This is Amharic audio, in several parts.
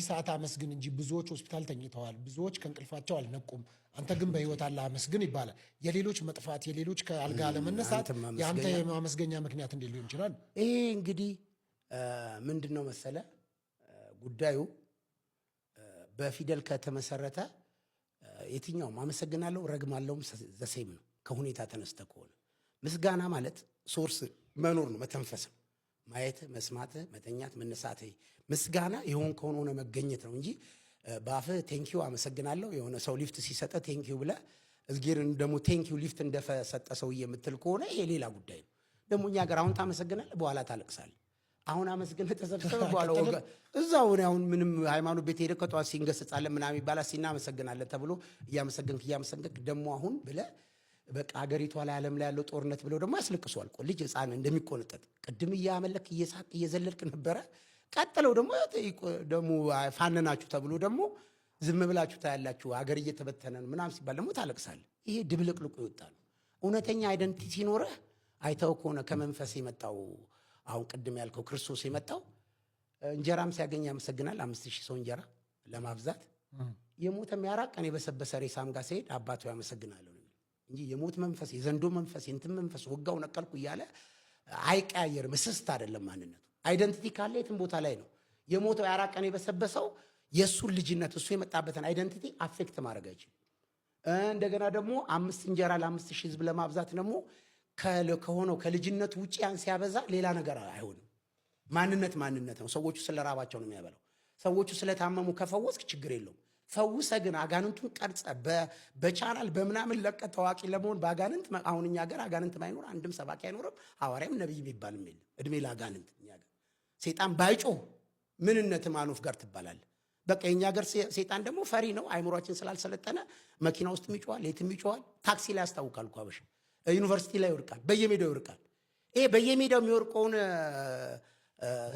ሰዓት አመስግን እንጂ ብዙዎች ሆስፒታል ተኝተዋል፣ ብዙዎች ከእንቅልፋቸው አልነቁም፣ አንተ ግን በህይወት አለ፣ አመስግን ይባላል። የሌሎች መጥፋት፣ የሌሎች ከአልጋ አለመነሳት አንተም የአንተ ማመስገኛ የማመስገኛ ምክንያት እንዴት ሊሆን ይችላል? ይሄ እንግዲህ ምንድን ነው መሰለ ጉዳዩ፣ በፊደል ከተመሰረተ የትኛውም አመሰግናለሁ ረግማለሁም the same ነው። ከሁኔታ ተነስተ ከሆነ ምስጋና ማለት source መኖር ነው፣ መተንፈስ ነው። ማየት፣ መስማት፣ መተኛት፣ መነሳት ምስጋና የሆንከውን ሆነ መገኘት ነው እንጂ በአፍህ thank you አመሰግናለሁ፣ የሆነ ሰው ሊፍት ሲሰጠ thank you ብለህ እዝጌርን ደግሞ thank you ሊፍት እንደሰጠ ሰውዬ የምትል ከሆነ ይሄ ሌላ ጉዳይ ነው። ደግሞ እኛ ሀገር አሁን ታመሰግናለህ፣ በኋላ ታለቅሳለህ። አሁን አመስግነህ ተሰብሰበ በኋላ እዛው እኔ አሁን ምንም ሃይማኖት ቤት ሄደህ ከጠዋት ሲንገስጻለን ምናምን ይባላል፣ ሲናመሰግናለን ተብሎ እያመሰገንክ እያመሰገንክ ደግሞ አሁን ብለህ በቃ ሀገሪቷ ላይ ዓለም ላይ ያለው ጦርነት ብለው ደግሞ ያስለቅሷል። ልጅ ሕፃን እንደሚቆነጠጥ ቅድም እያመለክ እየሳቅ እየዘለልክ ነበረ። ቀጥለው ደግሞ ደግሞ ፋነናችሁ ተብሎ ደግሞ ዝም ብላችሁ ታያላችሁ። ሀገር እየተበተነ ነው ምናምን ሲባል ደግሞ ታለቅሳለህ። ይሄ ድብልቅልቁ ይወጣል። እውነተኛ identity ሲኖርህ፣ አይተው ከሆነ ከመንፈስ የመጣው፣ አሁን ቅድም ያልከው ክርስቶስ የመጣው እንጀራም ሲያገኝ ያመሰግናል። 5,000 ሰው እንጀራ ለማብዛት የሞተ የሚያራቀን የበሰበሰ ሬሳም ጋር ሲሄድ አባቱ ያመሰግናለሁ ነው እንጂ የሞት መንፈስ፣ የዘንዶ መንፈስ፣ የእንትን መንፈስ ወጋው ነቀልኩ እያለ አይቀያየርም። እስስት አይደለም ማንነቱ። Identity ካለ የትም ቦታ ላይ ነው። የሞተው ያራቀን የበሰበሰው የእሱን ልጅነት፣ እሱ የመጣበትን identity affect ማድረግ አይችልም። እንደገና ደግሞ አምስት እንጀራ ለ5,000 ህዝብ ለማብዛት ደግሞ ከሆነው ከልጅነቱ ውጭ ያን ሲያበዛ ሌላ ነገር አይሆንም። ማንነት ማንነት ነው። ሰዎቹ ስለራባቸው ነው የሚያበላው። ሰዎቹ ስለታመሙ ከፈወስክ ችግር የለውም። ፈውሰ ግን አጋንንቱን ቀርጸ በቻናል በምናምን ለቀ ታዋቂ ለመሆን በአጋንንት፣ አሁን እኛ ሀገር አጋንንት ባይኖር አንድም ሰባኪ አይኖርም፣ ሐዋርያም ነቢይ የሚባልም የለም። እድሜ ለአጋንንት። እኛ ሀገር ሴጣን ባይጮህ ምንነት man of God ትባላለህ። በቃ የእኛ ሀገር ሴጣን ደግሞ ፈሪ ነው። አይምሯችን ስላልሰለጠነ መኪና ውስጥም ይጮሃል፣ የትም ይጮሃል። ታክሲ ላይ ያስታውቃል እኮ አበሻ። ዩኒቨርሲቲ ላይ ይወድቃል፣ በየሜዳው ይወድቃል። ይሄ በየሜዳው የሚወድቀውን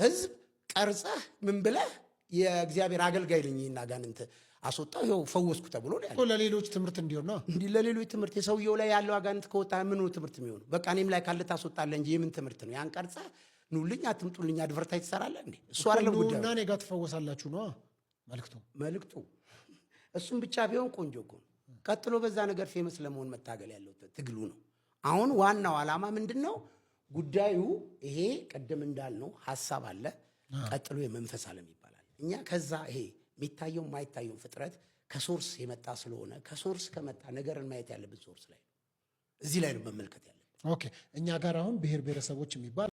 ህዝብ ቀርጸህ ምን ብለህ የእግዚአብሔር አገልጋይ ነኝ፣ ይህን አጋንንት አስወጣው፣ ይኸው ፈወስኩ ተብሎ ነው ያለው። ለሌሎች ትምህርት እንዲሆን ነው። እንዲህ ለሌሎች ትምህርት፣ የሰውየው ላይ ያለው አጋንንት ከወጣ ምኑ ትምህርት የሚሆኑ? በቃ እኔም ላይ ካለ ታስወጣለህ እንጂ የምን ትምህርት ነው? ያን ቀርጸህ ኑልኝ አትምጡልኝ advertise ትሰራለህ እንዴ? እሱ አይደለም ጉዳዩ። እና እኔ ጋር ትፈወሳላችሁ ነው መልክቱ። መልክቱ እሱም ብቻ ቢሆን ቆንጆ እኮ ነው። ቀጥሎ በዛ ነገር famous ለመሆን መታገል ያለው ትግሉ ነው። አሁን ዋናው ዓላማ ምንድን ነው? ጉዳዩ ይሄ ቅድም እንዳልነው ሀሳብ አለ፣ ቀጥሎ የመንፈስ ዓለም ይባላል። እኛ ከዛ ይሄ የሚታየው የማይታየውን ፍጥረት ከ source የመጣ ስለሆነ ከ source ከመጣ ነገርን ማየት ያለብን source ላይ ነው። እዚህ ላይ ነው መመልከት ያለብን። Okay፣ እኛ ጋር አሁን ብሔር ብሔረሰቦች የሚባል